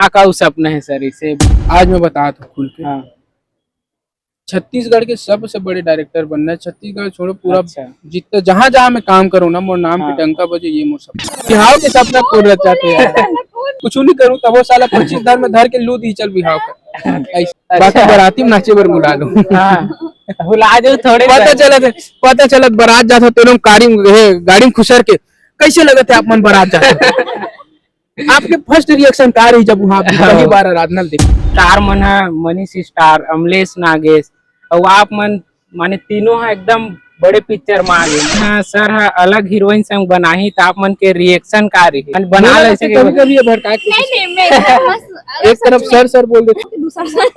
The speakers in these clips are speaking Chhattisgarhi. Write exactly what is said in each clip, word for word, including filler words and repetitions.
का, का उ सपना हे सर, इसे? आज मैं बतात हूँ खुल के। हाँ। छत्तीसगढ़ के सबसे बड़े डायरेक्टर बनना है। छत्तीसगढ़ छोड़ो, पूरा अच्छा। जितना, जहाँ जहाँ मैं काम करूँ ना, मोर नाम हाँ। के डंका बजे, ये मोर सपना। बिहाव के सपना पूरा चाहते हैं। कुछ नहीं करूँ तब वो साला पच्चीस हजार में धर के लू दी, चल बिहाव का। ऐसे। अच्छा। बाकी बराती में नाचे बर बुला लूँ। हाँ। भुला दो थोड़े पता से। चलत, पता चलत बरात जात हो, तेनो गाड़ी में, हे, गाड़ी में खुसर के, "कैसे लगत है आप मन बरात जात हो?" आपके फर्स्ट रिएक्शन का रही जब वहाँ आप हाँ। पहली बार आराधना देखे? स्टार मन ह, मनीष स्टार, अमलेश नागेश, अउ आप मन, माने तीनों ह एकदम बड़े पिक्चर में आ गे। हाँ, सर ह अलग हीरोइन संग बनाही, त आप मन के रिएक्शन का रही? बना मोला ले लगता सके कभी-कभी ये भड़का के नहीं, नहीं, मैं एकदम मस्त, अलग एक तरफ सोच में। सर, सर बोल देते। दूसरा सर।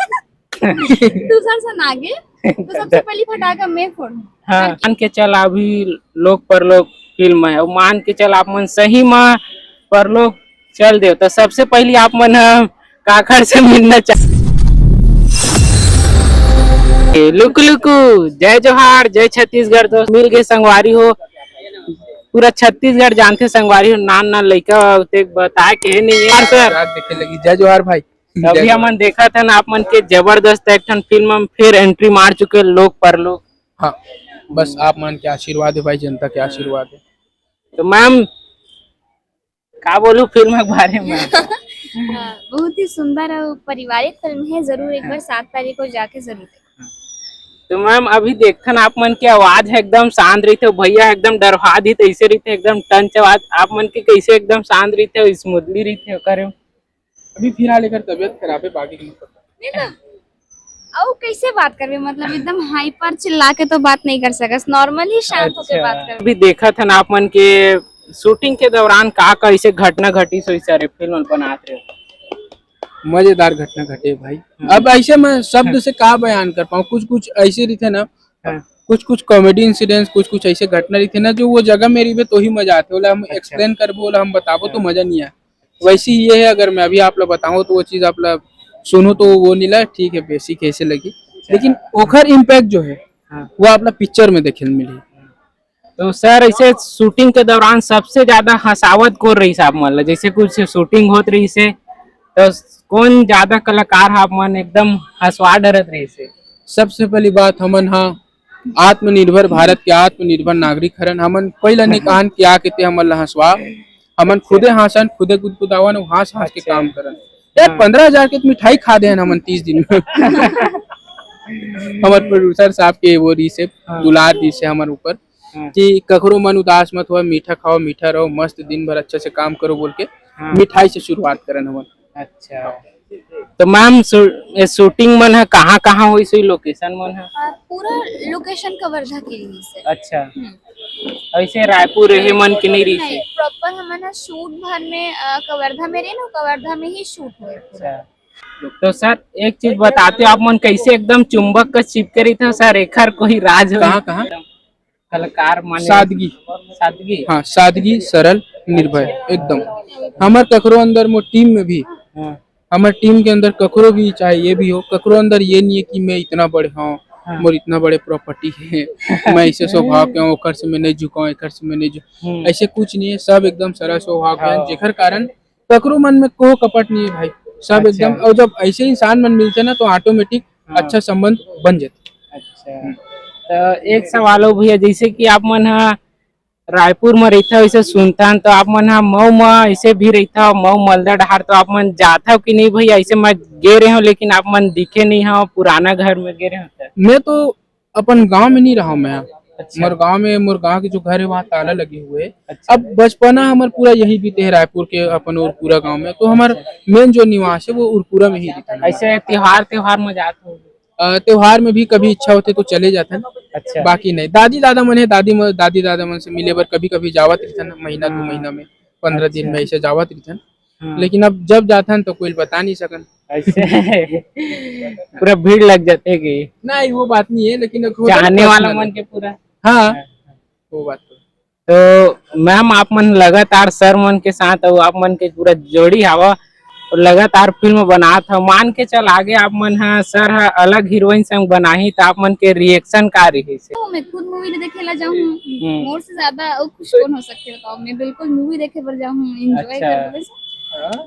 दूसर से ना आगे, तो सबसे पहली फटाका मैं फोड़ूं। हाँ, मान के चल, अभी लोक परलोक फिल्म है, और मान के चल, आप मन सही में परलोक चल देव, तो सबसे पहली आप मन ह काखर से मिलना चाह-, ए, लुकु लुकु, जय जोहार, जय छत्तीसगढ़। दोस्त, मिल गए संगवारी हो, पूरा छत्तीसगढ़ जानते संगवारी हो, नान नान लइका, ते बताए के नहीं है। यार सर, रात देखे लगी। जय जोहार भाई। अभी हमन देखत हन आप मन के जबरदस्त एक ठन फिल्म में फिर एंट्री मार चुके, लोक परलोक। हाँ, बस आप मन के आशीर्वाद है भाई, जनता के आशीर्वाद है। तो मैम, का बोलूं फिल्म के बारे में? हाँ, बहुत ही सुंदर और पारिवारिक फिल्म है, जरूर एक बार सात तारीख को जाके जरूर देखें। तो मैम, अभी देखथन आप मन के आवाज है एकदम शांत रहिथे, भैया एकदम डरहा दी तैसे रहिथे, एकदम टंच आवाज। आप मन के कैसे एकदम शांत रहिथे, स्मूथली रहिथे, ओकर अभी फिलहाल एकर तबीयत खराब है, बाकी के नहीं पता। नहीं तो, अउ कैसे बात करबे, मतलब एकदम हाइपर चिल्ला के तो बात नहीं कर सकस, नॉर्मल ही शांत होके अच्छा। बात करबे। अभी देखत हन आप मन के शूटिंग के दौरान का का ऐसे घटना घटिस होइस, सारे फिल्म बनात रहे? मजेदार घटना घटे भाई। हम्म। अब ऐसे मैं शब्द से का बयान कर पाऊँ, कुछ कुछ ऐसे रहिथे ना, हाँ। कुछ कुछ कॉमेडी इंसिडेंट्स, कुछ कुछ ऐसे घटना रहिथे ना, जो वो जगह में रहिबे तो ही मजा आथे। ओला हम अच्छा। एक्सप्लेन करबो, ओला हम बताबो तो हाँ। मजा नहीं आए। वैसे ही ये है, अगर मैं अभी आप ला बताऊँ तो वो चीज आप ला सुनो तो वो नहीं ला, ठीक है, बेसिक ऐसे लगी, अच्छा। लेकिन ओखर इम्पैक्ट जो है हाँ। वो आप ला पिक्चर में देखे ल मिली। तो सर, ऐसे शूटिंग के दौरान सबसे ज्यादा हंसावत कोन रहिस आप मन ला? जैसे कुछ शूटिंग होत रहिस हे, तो कोन ज्यादा कलाकार ह आप मन एकदम हंसवा डरत रहिस हे? सबसे पहली बात, हमन हा आत्मनिर्भर भारत के आत्मनिर्भर नागरिक हरन। हमन कोई ला नहीं कहन कि आके ते हमन ला हंसवा। हमन अच्छा। खुदे हंसन, खुदे गुदगुदावन अउ हंस हंस के अच्छा। काम करन। यार, हाँ। पन्द्रह हजार के तो मिठाई खा दे हन हमन तीस दिन में। हमर प्रोड्यूसर साहब के वो रहिस हे, हाँ। दुलार रहिस हे हमर ऊपर। हाँ। कि ककरो मन उदास मत होवय, मीठा खाओ, मीठा रहो, मस्त दिन भर अच्छा से काम करो बोल के हाँ। मिठाई से शुरुआत करन हमन। अच्छा। तो मैम, शू-, ये शूटिंग मन ह कहाँ-कहाँ होइस होही, लोकेशन मन ह? अ, पूरा लोकेशन कवर्धा के ही से। अच्छा। हम्म। ऐसे रायपुर रहे मन के नहीं रहिस हे? नहीं, प्रॉपर हमन ह शूट भर में, अ, कवर्धा में रहे ना, कवर्धा में ही शूट हुए पूरा। अच्छा। तो सर, एक चीज बताते हो, आप मन कैसे एकदम चुंबक का चिपके रहिथे सर, एखर कोई राज होही? कहाँ, कहाँ? कलाकार माने सादगी। सादगी? हाँ, सादगी, सरल, निर्भय, अच्छा। एकदम। हमर ककरो अंदर, मोर टीम में भी, हाँ। हमर टीम के अंदर ककरो भी, चाहे ये भी हो, ककरो अंदर ये नहीं है कि मैं इतना बड़े हूँ, हाँ। मोर इतना बड़े प्रॉपर्टी है, मैं ऐसे स्वभाव के हूँ, ओकर से मैं नहीं झुकाऊँ, एकर से मैं नहीं झुक-, हम्म। ऐसे कुछ नहीं है, सब एकदम सरल स्वभाव के हैं, हाँ। जेकर कारण ककरो मन में कोह कपट नहीं है भाई, सब अच्छा। एकदम। और जब ऐसे इंसान मन मिलते ना, तो ऑटोमेटिक हाँ। अच्छा संबंध बन जाता। अच्छा। हम्म। तो एक सवाल हो भैया, जैसे कि आप मन हा रायपुर में रहता, वैसे सुनता, तो आप मन हा मऊ में ऐसे भी रहता, मऊ मलदा डहार, तो आप मन जाता हो कि नहीं भैया? ऐसे मैं गे रहे हूँ, लेकिन आप मन दिखे नहीं हो, पुराना घर में गे रहे हो तो। मैं तो अपन गांव में नहीं रहा मैं। अच्छा। मोर गांव में, मोर गांव के जो घर है, वहाँ ताला लगे हुए है। अच्छा। अब बचपना हमर पूरा यही बीते है रायपुर के अपन उरपुरा गांव में, तो हमर अच्छा। मेन जो निवास है वो उरपुरा में ही रहता है। ऐसे त्योहार, त्योहार में जात हो? अ, त्योहार में भी कभी इच्छा होते तो चले जाते हैं। अच्छा। बाकी नहीं, दादी दादा मन है, दादी म-, दादी दादा मन से मिले बर कभी कभी जावत रहते हैं, महीना दो हाँ। महीना में, पन्द्रह दिन अच्छा। में ऐसे जावत रहते हैं। हाँ। लेकिन अब जब जाथन तो कोई बता नहीं सकन। ऐसे पूरा भीड़ लग जाते कि? नहीं, वो बात नहीं है, लेकिन एक होता है चाहने वाला personal। मन के पूरा। हाँ, हाँ। वो बात तो। तो मैम, आप मन लगातार सर मन के साथ और आप मन के पूरा जोड़ी हवा और लगातार फिल्म बनात हव, मान के चल आगे आप मन ह सर ह अलग हीरोइन संग बनाही त आप मन के रिएक्शन का रही से? तो मैं खुद मूवी देखे ला जाऊँ, हम्म। मोर से ज्यादा और खुश कौन हो सकते बताओ? मैं बिल्कुल मूवी देखे बर जाऊँ, एंजॉय अच्छा। करबो बस। हाँ?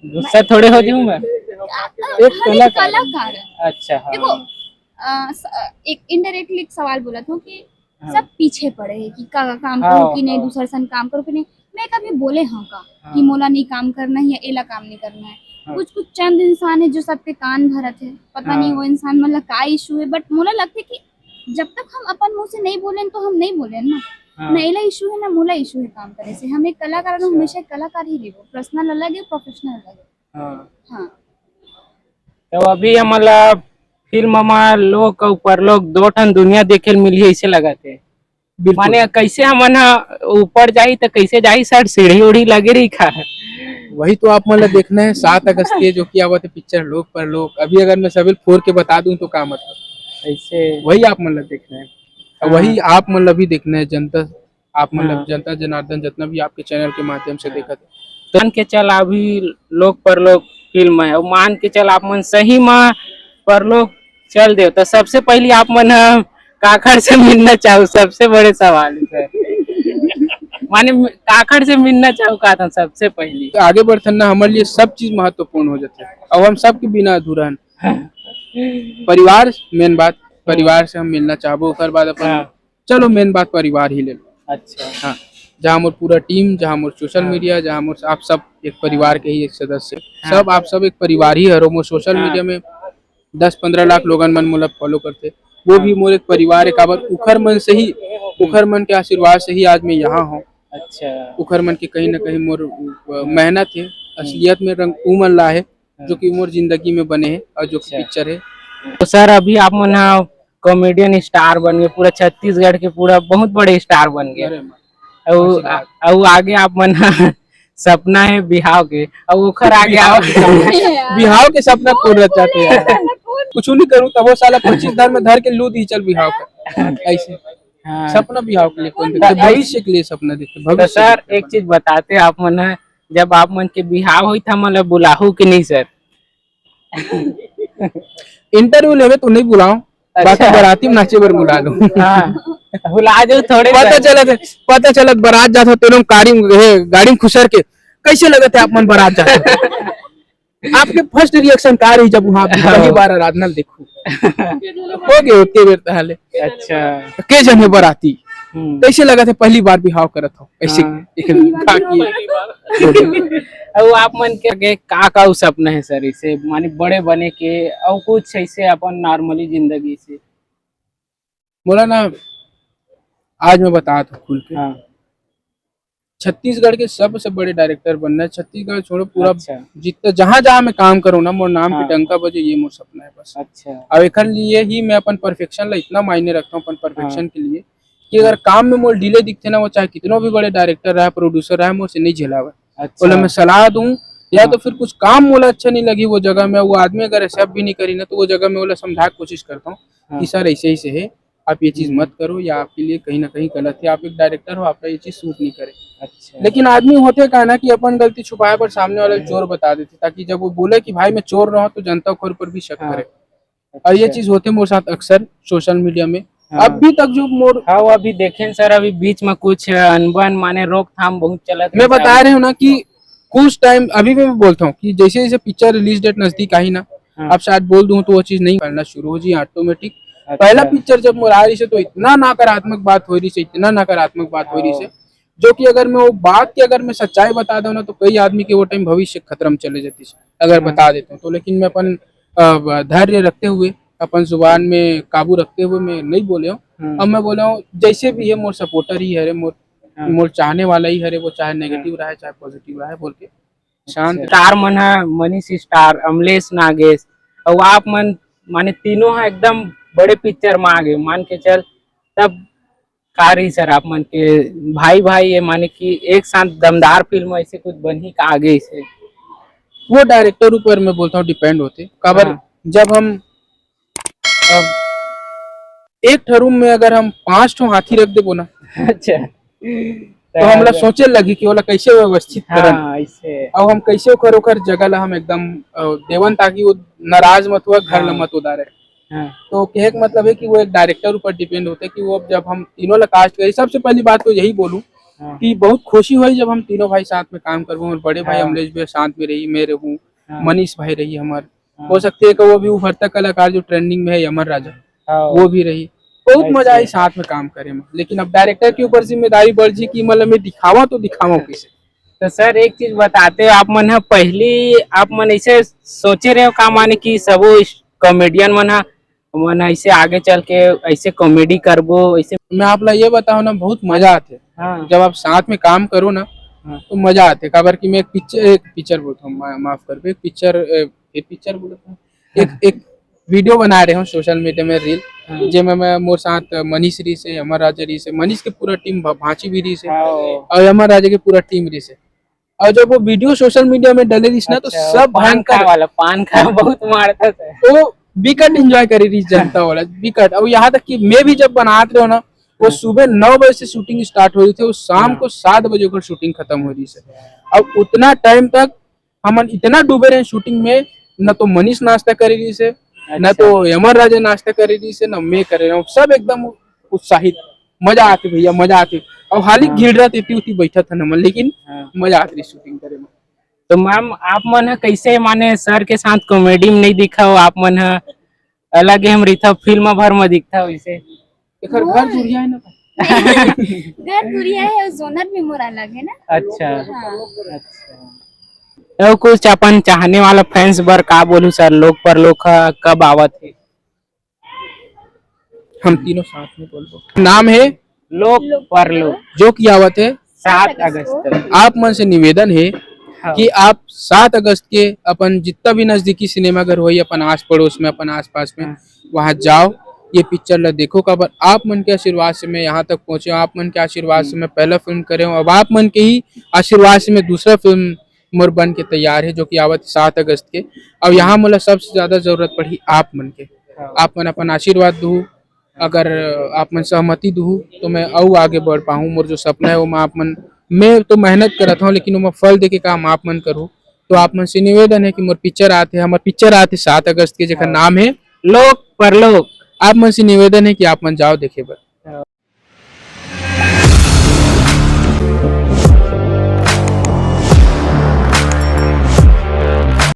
गुस्सा थोड़े हो जाऊं मैं। एक अरे, कलाकार। कलाकार है। अच्छा, हाँ। देखो, अ, स-, अ, एक indirectly एक सवाल बोलत हूँ कि हाँ। सब पीछे पड़े हैं कि का काम हाँ, करो कि नहीं, हाँ। दूसर सन काम करो कि नहीं। मैं कभी बोले हूँ का हाँ। कि मोला नहीं काम करना है या एला काम नहीं करना है। हाँ। कुछ कुछ चंद इंसान है जो सबके कान भरत है, पता हाँ। नहीं वो इंसान मन ला का इशू है, but मोला लगते कि जब तक हम अपन मुंह से नहीं बोले तो हम नहीं बोले ना। हाँ। ना एला इशू है ना मोला इशू है काम करे से। हम एक कलाकार हन, अच्छा। हमेशा एक कलाकार ही लेबो, पर्सनल अलग है, प्रोफेशनल अलग है। हाँ। हाँ। तो अभी हमन ला फिल्म मा लोक अउ परलोक दो ठन दुनिया देखे ल मिलही, ऐसे लगत हे। बिल्कुल। माने कैसे हमन ह ऊपर जाही त कैसे जाही सर, सीढ़ी उढ़ी लगे रही का? वही तो आप मन ला देखना है, सात अगस्त के जो कि आवत है पिक्चर लोक परलोक। अभी अगर मैं सभी फोर के बता दूं तो का मतलब? ऐसे वही आप मन ला देखना है। अब हाँ। वही आप मन ला भी देखना है, जनता आप मन ला, हाँ। जनता जनार्दन जितना भी आपके चैनल के माध्यम से हाँ। देखत है। तो मान के चल अभी लोक परलोक फिल्म है, अब मान के चल आप मन सही मा परलोक चल देव, तो सबसे पहली आप मन ह काखर से मिलना चाहू? सबसे बड़े सवाल है सर। माने काखर से मिलना चाहू का था सबसे पहली? तो आगे बढ़थन ना, हमारे लिए सब चीज महत्वपूर्ण हो जाते हैं। अब हम सबके बिना अधूरा हन। परिवार मेन बात, परिवार से हम मिलना चाहबो, ओकर बाद अपन हाँ। चलो मेन बात परिवार ही ले लो। अच्छा। हाँ, जहाँ मोर पूरा टीम, जहाँ मोर सोशल हाँ। मीडिया, जहाँ मोर आप सब एक परिवार के ही एक सदस्य, हाँ। सब आप सब एक परिवार ही हरो। मोर सोशल हाँ। मीडिया में दस पंद्रह लाख लोगन मन मोला फॉलो करथे, वो हाँ। भी मोर एक परिवार है। काबर उखर मन से ही, उखर मन के आशीर्वाद से ही आज मैं यहाँ हूँ। अच्छा। उखर मन के कहीं ना कहीं मोर, अ, मेहनत है, असलियत में रंग उमन ला है, जो कि मोर जिंदगी में बने है और जो कि अच्छा। पिक्चर है। तो सर, अभी आप मन ह कॉमेडियन स्टार बन गए, पूरा छत्तीसगढ़ के पूरा बहुत बड़े स्टार बन गए। अरे माँ। अउ, आशीर्वाद। अउ आगे आप मन ह सपना है बिहाव के, अउ ओखर आगे बिहाव आप के सपना, बिहाव के सपना कौन रचाते हैं? कुछ नहीं करूँ तब वो साला पच्चीस हजार में धर के लूद ही चल बिहाव का। ऐसे हाँ। सपना बिहाव के लिए कौन देखते? ऐसे भविष्य के लिए सपना देखते, तो भविष्य सर, देखते एक अपन। चीज बताते आप मन ह, जब आप मन के बिहाव होई था, मतलब बुलाहू कि नहीं सर? इंटरव्यू लेवे तो नहीं बुलाओ, अच्छा। बाकी बराती में नाचे बर बुला लो। हाँ, बुला दो थोड़े पता सर। चलत, पता चलत बरात जात हो, तेनो गाड़ी में, हे, गाड़ी में खुसर के, "कैसे लगत है आप मन बरात जात हो?" आपके फर्स्ट रिएक्शन का रही जब वहाँ आप पहली बार आराधना देखो? हो गए होते बेर ताले। अच्छा। के जन है बराती? हम्म। कैसे लगत है पहली बार बिहाव करत हो? ऐसे हाँ। एक बाकी। अउ आप मन के आगे का का सपना है सर, इसे माने बड़े बने के, अउ कुछ ऐसे अपन नॉर्मली जिंदगी से? बोला ना, आज मैं बता था खुल के। हाँ। छत्तीसगढ़ के सबसे बड़े डायरेक्टर बनना है। छत्तीसगढ़ छोड़ो, पूरा अच्छा। जितना, जहाँ जहाँ मैं काम करूँ ना, मोर नाम हाँ। के डंका बजे, ये मोर सपना है बस। अच्छा। अब एकर लिए ही मैं अपन परफेक्शन ला इतना मायने रखता हूँ, अपन परफेक्शन हाँ। के लिए, कि अगर काम में मोर डिले दिखते ना, वो चाहे कितनो भी बड़े डायरेक्टर रहा, प्रोड्यूसर रहा, मोर से नहीं झेलावे। अच्छा। ओला मैं सलाह दूँ, या हाँ। तो फिर कुछ काम मोला अच्छा नहीं लगी वो जगह में, वो आदमी अगर एक्सेप्ट भी नहीं करी ना, तो वो जगह में ओला समझा के कोशिश करता हूँ हाँ। कि सर ऐसे ऐसे है, आप ये चीज हम्म। मत करो, या आपके लिए कहीं ना कहीं गलत है, आप एक डायरेक्टर हो, आपका ये चीज सूट नहीं करे। अच्छा। लेकिन आदमी होते का ना कि अपन गलती छुपाए पर सामने वाला जोर बता देते, ताकि जब वो बोले कि भाई मैं चोर रहा हूँ, तो जनता ओकर ऊपर भी शक हाँ। करे। और ये अच्छा। चीज होते मोर साथ अक्सर सोशल मीडिया में। हाँ। अभी तक जो मोर हाँ, वो अभी देखें सर, अभी बीच में कुछ अनबन माने रोकथाम बहुत चलत मैं रहे बता सर। रहे हूँ ना कि कुछ टाइम अभी भी मैं बोलता हूँ कि जैसे जैसे पिक्चर रिलीज डेट नजदीक आई ना, हाँ। अब शायद बोल दूं तो वो चीज नहीं फैलना शुरू हो जी ऑटोमेटिक। अच्छा। पहला पिक्चर जब मोर आ रही से तो इतना नकारात्मक बात हो रही से, इतना नकारात्मक बात हो रही से, हाँ। जो कि अगर मैं वो बात की अगर मैं सच्चाई बता दूं ना तो कई आदमी के वो टाइम भविष्य खतरा में चले जाती से अगर हाँ। बता देता हूँ तो। लेकिन मैं अपन, अ, धैर्य रखते हुए, अपन जुबान में काबू रखते हुए मैं नहीं बोले हूँ। हम्म। अब मैं बोला हूँ जैसे भी है मोर सपोर्टर ही हरे, मोर, हाँ। मोर चाहने वाला ही हरे, वो चाहे नेगेटिव हाँ। रहे चाहे पॉजिटिव रहे बोल के शांत। अच्छा। स्टार मन ह मनीष स्टार, अमलेश नागेश, अउ आप मन माने तीनों ह एकदम बड़े पिक्चर म आ गए, मान के चल। तब का रही सर आप मन के भाई भाई ये माने कि एक साथ दमदार फिल्म ऐसे कुछ बनही का आगे इसे? वो डायरेक्टर ऊपर मैं बोलता हूँ डिपेंड होते। काबर हाँ। जब हम अब एक ठो रूम में अगर हम पांच ठो हाथी रख देबो ना, अच्छा। तो हमला सोचे लगी कि ओला कैसे व्यवस्थित करन। हाँ, ऐसे। अब हम कैसे ओकर, ओकर जगह ला हम एकदम, अ, देवन ताकि वो नाराज मत हुआ, घर ला हाँ। मत उदारे। हाँ। तो कहे के मतलब है कि वो एक डायरेक्टर ऊपर डिपेंड होते कि वो अब जब हम तीनों ला कास्ट करी, सबसे पहली बात तो यही बोलूँ हाँ। कि बहुत खुशी होही जब हम तीनों भाई साथ में काम करबो। हमर बड़े भाई हाँ। अमलेश भैया साथ में रही, मैं रहूँ, हाँ। मनीष भाई रही हमर। हाँ। हो सकथे कि वो भी उभरता कलाकार जो trending में है, अमर राजा, हाँ। वो भी रही। बहुत ऐसे। मजा आई साथ में काम करे में, लेकिन अब director के ऊपर जिम्मेदारी बढ़ जी कि मतलब मैं दिखावा तो दिखावा कैसे। तो सर, एक चीज बताते हो, आप मन ह पहली आप मन ऐसे सोचे रहे हो का, माने कि सबो इस comedian मन ह, मन ऐसे आगे चल के ऐसे comedy करबो, ऐसे? मैं आप ला ये बताऊं ना, बहुत मजा आथे। हाँ। जब आप साथ में काम करो ना, हाँ। तो मजा आथे। काबर कि मैं एक पिक्चर, एक पिक्चर बोलता हूँ, मा-, माफ करबे, एक पिक्चर, ए, ये पिक्चर बोलता हूँ, एक, एक video बना रहे हो social media में, reel, हाँ। जेमे मैं, मोर साथ मनीष रहिस हे, अमर राजा रहिस हे, मनीष के पूरा team भा-, भांची भी रहिस हे, हाँ। और अमर राजा के पूरा team रहिस हे। और जब वो video social media में डले रहिस ना, तो अच्छा, सब पान भयंकर खा वाला, पान खा बहुत मारता था। वो बिकट enjoy करे रहिस जनता वाला, बिकट। और यहाँ तक कि मैं भी जब बनात रहे हो ना, वो हाँ। सुबह नौ बजे से shooting start हो रही थी, वो शाम हाँ। को सात बजे ओकर shooting खत्म हो रही है। अब उतना time तक हमन इतना डूबे रहे shooting में, न तो मनीष नाश्ता करे रहिस हे, न अच्छा। तो अमर राजा नाश्ता करे रहिस हे, न मैं करे रहे हूँ। सब एकदम उत्साहित, मजा आथे भैया, मजा आथे। अब हाली हाँ। घिड़रा तेती उती बैठत हन हमन, लेकिन हाँ। मजा आत रही shooting करे में। तो मैम, आप मन ह कैसे, माने सर के साथ comedy में नहीं दिखा हो, आप मन ह अलग हम रहिथा, film भर में दिखता वैसे। एकर घर दुरिहा है ना? घर दुरिहा है, और जोनर भी मोर अलग है ना। अच्छा। हाँ। अच्छा। तो कुछ अपन चाहने वाला fans बर का बोलू सर, लोक परलोक ह कब आवत है? हम तीनों साथ में बोलबो। नाम है लोक परलोक। जो कि आवत है सात अगस्त। आप मन से निवेदन है हाँ। कि आप सात अगस्त के अपन जितना भी नजदीकी सिनेमाघर होई, अपन आस पड़ोस में, अपन आसपास में, हाँ। वहाँ जाओ, ये पिक्चर ला देखो। काबर आप मन के आशीर्वाद से मैं यहाँ तक पहुँचे, आप मन के आशीर्वाद से हम्म। मैं पहला film करे हूँ, अब आप मन के ही आशीर्वाद से मैं दूसरा film मोर बन के तैयार है, जो कि आवत सात अगस्त के। अब यहाँ मोला सबसे ज्यादा जरूरत पड़ही आप मन के। हाँ। आप मन अपन आशीर्वाद दू, अगर आप मन सहमति दुहू, तो मैं अउ आगे बढ़ पाहूँ। मोर जो सपना है, वो मैं आप मन, मैं तो मेहनत करत हूँ, लेकिन वो मैं फल दे के काम आप मन करूँ। तो आप मन से निवेदन है कि मोर पिक्चर आते, हमर पिक्चर आते सात अगस्त के, जेकर हाँ। नाम है लोक परलोक। आप मन से निवेदन है कि आप मन जाओ देखे बर।